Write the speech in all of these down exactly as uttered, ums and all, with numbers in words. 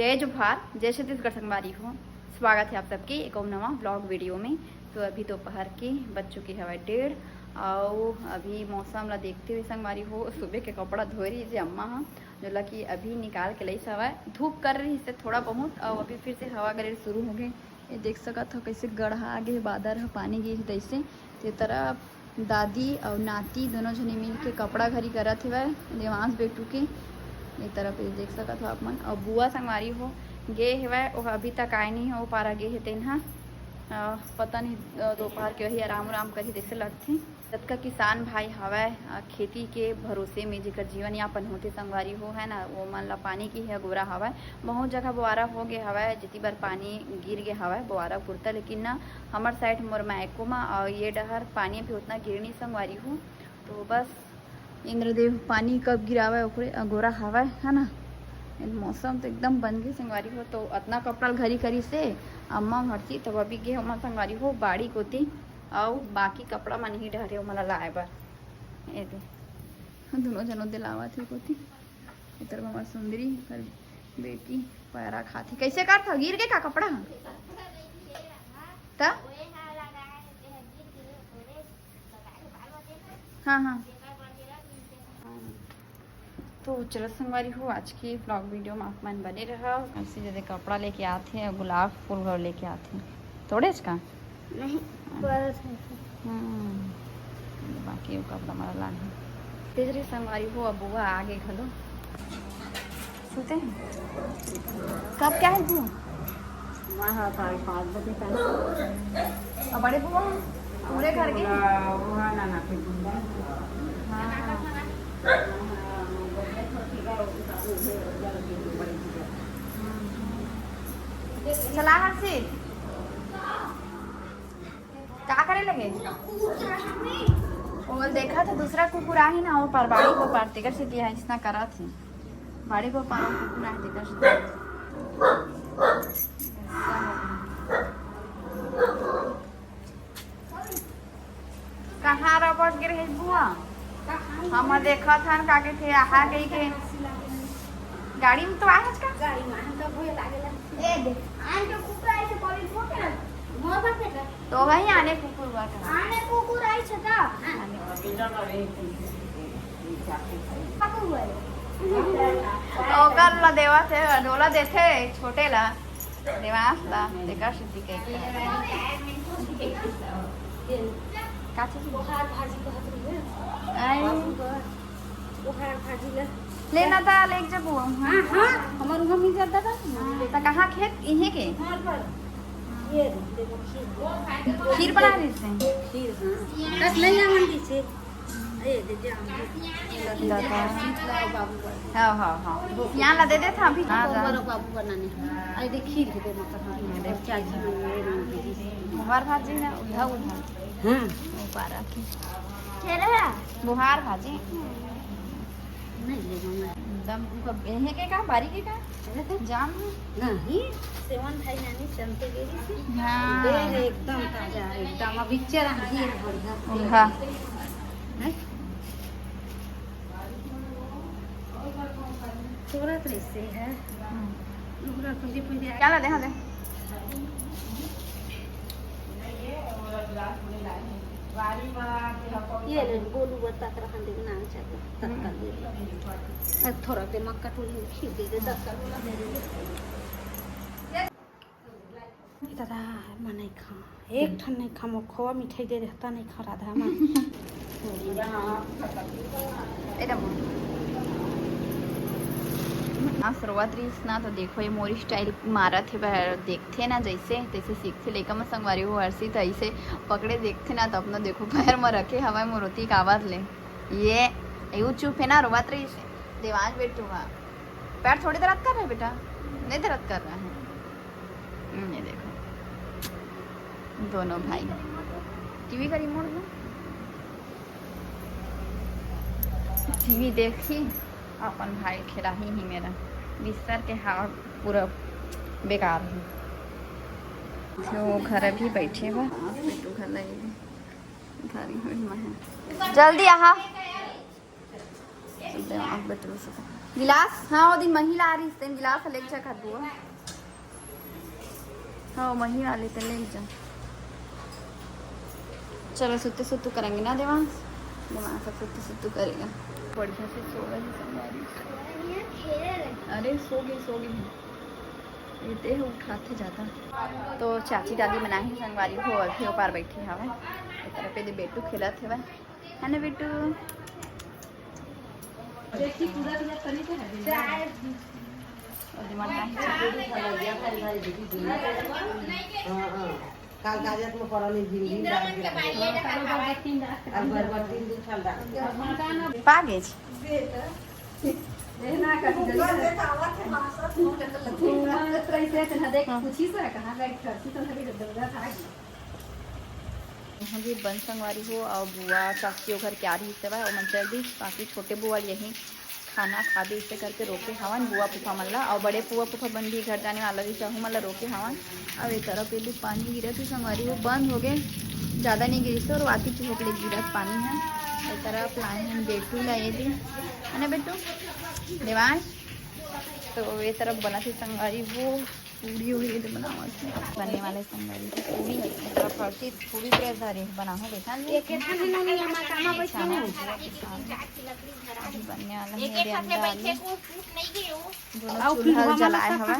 जय जोहार, जय छत्तीसगढ़ संगवारी हो। स्वागत है आप सबके एक और नवा vlog video में। तो अभी दोपहर के बज चुके हवय डेढ़, अउ अभी मौसम ला देखते हुए संगवारी हो, सुबह के कपड़ा धोए रहिस हे अम्मा ह, जोला कि अभी निकाल के लइस हवय। धूप कर रहिस हे थोड़ा बहुत, अउ अभी फिर से हवा गरेर शुरू हो गए। ये देख सकत हो, कैसे गड़हा गे हे, बादर ह, पानी गिर हे तैसे। ते तरफ दादी अउ नाती दोनों झने मिल के कपड़ा घरी करत हेवय, देवांश बेटू के। ये तरफ ये देख सकत हो आप मन। अउ बुआ संगवारी हो गे हेवय, ओह अभी तक आए नहीं हे, ओ पारा गे हे तेन ह। अ, पता नहीं, अ, दोपहर के वही आराम उराम करही जैसे लगथे। जतका किसान भाई हवय, अ, खेती के भरोसे में जेकर जीवन यापन होथे संगवारी हो, है ना, वो मन ला पानी की ही अगोरा हवय। बहुत जगह बोआरा हो गे हवय, जेती बर पानी गिर गे हवय बोआरा पुरता, लेकिन ना, हमर side मोर मायको मा अउ ये डहर पानी भी उतना गिरनी संगवारी हो। तो बस इंद्रदेव पानी कब गिरावय ओकरे अगोरा हवय, है ना। मौसम तो एकदम बन गे संगवारी हो, तो अतना कपड़ा घरी करी से अम्मा भरती तब अभी गे हमर संगवारी हो बाड़ी कोती। अउ बाकी कपड़ा मन ही डहरे ओमन ला लाए बर। ए दे, दोनों जन ओदे लावत हे कोती। इधर हमर सुंदरी, कर बेटी पैरा खाथे। कैसे करथव? गिर गे का कपड़ा? त? हाँ, हाँ। तो चलो संगवारी हो, आज के vlog video में आप मन बने रहा। ऐसे जैसे कपड़ा लेके आथे और गुलाब फूल घर लेके आथे, तोड़ेच का? नहीं, परत है। हम्म, बाकी वो कपड़ा मारा लान है। तेजरी संगवारी हो, अब बुआ आगे घलो। सुते हैं? कब क्या है तू? वहाँ साढ़े पाँच बजे तक। अब बड़े बुआ पूरे घर के? वहाँ, वहाँ ना, ना, फिर हाँ। चला हर्षित। का करे लगे? वो देखा था दूसरा कुकुर आही ना, वो पर बाड़ी को पार तेकर से दिया, इसना करा थी। बाड़ी को पार कुकुर आही तेकर से। कहाँ रपट गे रहे बुआ? हम देखत हन का के थे आहा गई के। गाड़ी में तो आए हच का? गाड़ी में हम तो भोए लागेला। ए दे, आन के कुकुर आई से कॉलेज हो के ना। मोर बाप बेटा। तो वही आने कुकुर हुआ था। आने कुकुर आई छे का? कुकुर हुआ है। ओकर ला देवा थे, डोला देथे छोटे ला। देवांश ला, तेकर सेती के। का चीज? बोहार भाजी कहत रहिए। आई। बोहार भाजी ले। लेना था, लेके जब वो। हाँ, हाँ, हमर उहाँ मिल जाता था। त कहाँ खेत? इहे के? घर पर। ये देखो खीर। खीर बना रही थी? खीर, हाँ। बस नहीं आवन दीजिए। ए, दे दे, हम दे। लता। हाँ, हाँ, हाँ। यहाँ ला दे देता अभी। हाँ, हाँ। बाबू बनाने। अरे, देख, खीर के दे, मतलब, हाँ, देख। चाची ने, ये, ये, ये। बोहार भाजी ना, उल्हा, उल्हा। हाँ। वो पारा की। खेले है? बोहार भाजी। नहीं, ये मम्मी। एकदम, यहीं के का, बारी के का? जाम। नहीं, सेवन भाई नानी चलते गेली से। हाँ। दे है एकदम ताजा, एकदम अभी चरा है, बढ़िया। हाँ। हैं? तोरा तो ऐसे है। हम्म। लुगरा कुंजी पुंजी क्या ला दे, हाँ दे। ये ले, गोलू बता कर हम देखना चाहिए। तत्काल दे दे। अब थोड़ा दे मक्का टूरी खीर दे दे, तत्काल वाला दे दे। दादा, मैं नहीं खा। एक ठन नहीं खा, मोर खोवा मिठाई दे देता, नहीं खा राधा मैं। ए रमो। ना शुरुआत रहीस ना, तो देखो, ये मोरी style मारत हे, बहर देखथे ना, जैसे तैसे सीखथे। लइका मन संगवारी हो, हर्षित ऐसे पकड़े देखथे ना, तो अपना देखो, पैर में रखे हवय मोर ओती काबर ले। ये, ये चुप है ना, रोवत रहीस। देवांश बेटू हा। पैर थोड़ी दर्द कर रहा है बेटा, नहीं दर्द कर रहा है। हम्म, ये देखो, दोनों भाई। टीवी का रिमोट दो। टीवी देखी, अपन भाई खिलाही ही मेरा। बिस्तर के हाल पूरा बेकार है। तो घर अभी बैठे बा। बेटू घर लगे, घर ही में है। जल्दी आहा। एकदम आप बैठल से। गिलास, हाँ, वो दिन महिला आ रही, तेन गिलास लेके जा खात बुआ। हाँ, महिला लेते लेके जा। चलो, सुत्ते सुत्तू करेंगे ना देवांश। देवांश अब सुत्ते सुत्तू करेगा। बढ़िया से सो रही संगवारी। अरे, सो गई, सो गई। ये देह उठाते जाता। तो चाची दादी मना ही संगवारी हो, अभी ओपार बैठी हवे। एक तरफ ये दे बेटू खेलत हवे, है ना बेटू? और दिमाग नहीं चलता। हाँ, हाँ। काल काजत में पड़ल है, झिंझिन डाल के। अब बरबट्टी दू ठन डाल के। पा गेज। यहाँ भी बन संगवारी हो, और बुआ चाची ओ घर के आ रही से भाई, ओमन चल दी, बाकी छोटे बुआ यही खाना खाबे, इसे करके रोके हवन बुआ फूफा मन ला। और बड़े बुआ फूफा मन भी घर जाने वाला रही, चाहू मन ला रोके हवन। अब ए तरफ ये भी पानी गिरत ही संगवारी हो, बंद हो गए, ज्यादा नहीं गिरिस और वाती चुहक ले गिरत पानी है। ए तरफ लाइन बेटू ला ये दी, है ना बेटू? देवांश, तो ये तरफ बनत ही संगवारी हो, पूरी उड़ी तो बनावत है। बनने वाले संगवारी की पूरी है। मतलब हर चीज पूरी प्रेस धरे है, बना हो देखा जी। एक एक ठन नहीं, हम काम में बैठे हैं। अभी बनने वाला है, अभी अंडा आलू। दोनों चूल्हा जलाए हवा।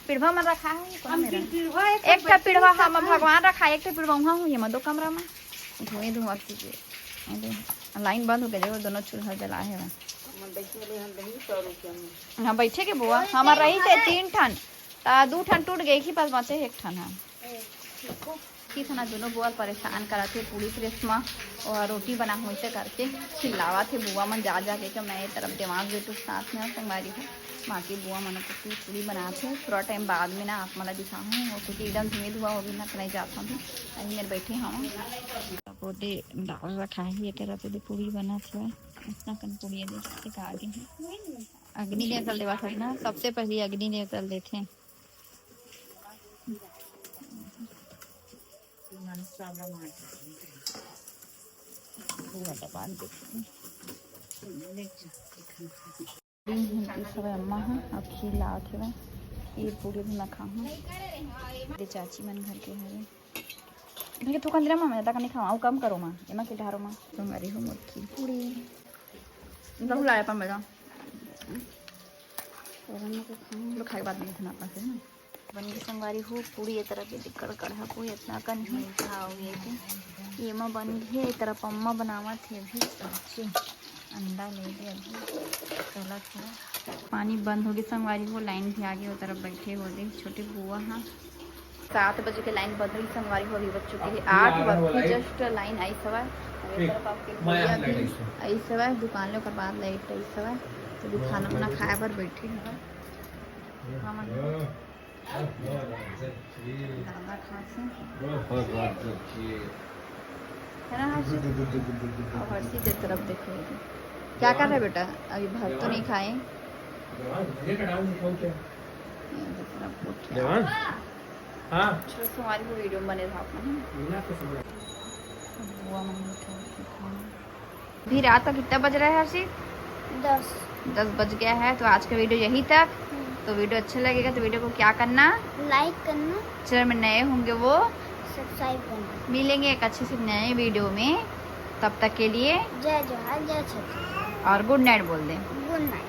पिढ़वा में रखा है, कौन हम मेरा? पिढ़वा एक एक ठा पिढ़वा हम भगवान रखा, एक ठा पिढ़वा वहाँ हुई है, दो कमरा में। धुएं धुआं कीजिए। अरे, लाइन बंद हो गया, देखो, दोनों चूल्हा जलाए हवा। हाँ, बैठे के बुआ, हमार रही थे तीन ठन, ता दू ठन टूट गए, एक ही पास बचे एक ठन है। की था ना, दोनों बुआ परेशान करत हे, पूरी प्रेस में और रोटी बना हुई से करके चिल्लावत हे बुआ मन जा जा के, कि मैं ये तरफ देवांश बेटू के साथ में संगवारी हूँ, बाकी बुआ मन को पूरी पूरी बनात हे। थोड़ा टाइम बाद में ना आप मला दिखाहूँ, वो क्योंकि एकदम धुएं धुआं हो गई ना, तो नहीं जात हूँ, अभी मेरे बैठे हूँ। रोटी दाल रखा है, ये तरफ पूरी बनात हे, इतना कन पूरी है, देखते का आगे है। अग्नि देवता ल देवा था ना, सबसे पहले अग्नि देवता ल देथे। ये सब अम्मा ह, अब खीर लावत हेवय। ये पूरी भी मैं खाहूँ। दे चाची मन घर के हरे। ये थोकन देना मम्मी, ज्यादा नहीं खाओ, आऊ कम करो माँ, एमा के ढारो माँ। तुम अरे हो मोर खीर पूरी। लहू लाया अपन बेटा। तो खाए के बाद में इतना पास है ना। बन के संगवारी हो पूरी, ये तरफ ये कड़कड़ है पूरी, इतना कन ही खाओ ये के। ये मा बन गई है, ये तरफ अम्मा बनावत है अभी सब्जी, अंडा ले ले अभी। चला थोड़ा पानी बंद हो गई संगवारी हो, लाइन भी आ गई, वो तरफ बैठे हो दे छोटे बुआ हाँ। सात बजे के लाइन बंद हुई संगवारी हो, अभी बज चुके हैं आठ बज के जस्ट लाइन आई सवा। अभी तरफ आपके भैया भी आई सवा, दुकान ले ओकर बाद लाइट आई सवा, तो अभी खाना वाना खाए बर बैठे हैं। हाँ, मन। दादा खांसी। है ना हर्षित? और हर्षित एक तरफ देखो, क्या कर रहा है बेटा? अभी भात तो नहीं खाए। ये दूसरा पोट है। हाँ। चलो, तुम्हारी को वीडियो में बने रहो अपना, है ना? बुआ मम्मी उठा के खाना। अभी रात का कितना बज रहा है हर्षित? दस। दस बज गया है, तो आज का वीडियो यहीं तक। हम्म। तो वीडियो अच्छा लगेगा तो वीडियो को क्या करना? लाइक करना। चैनल में नए होंगे वो सब्सक्राइब करना। मिलेंगे एक अच्छे से नए वीडियो में, तब तक के लिए जय जोहार, जय छत्तीसगढ़। और गुड नाइट बोल दें। गुड नाइट।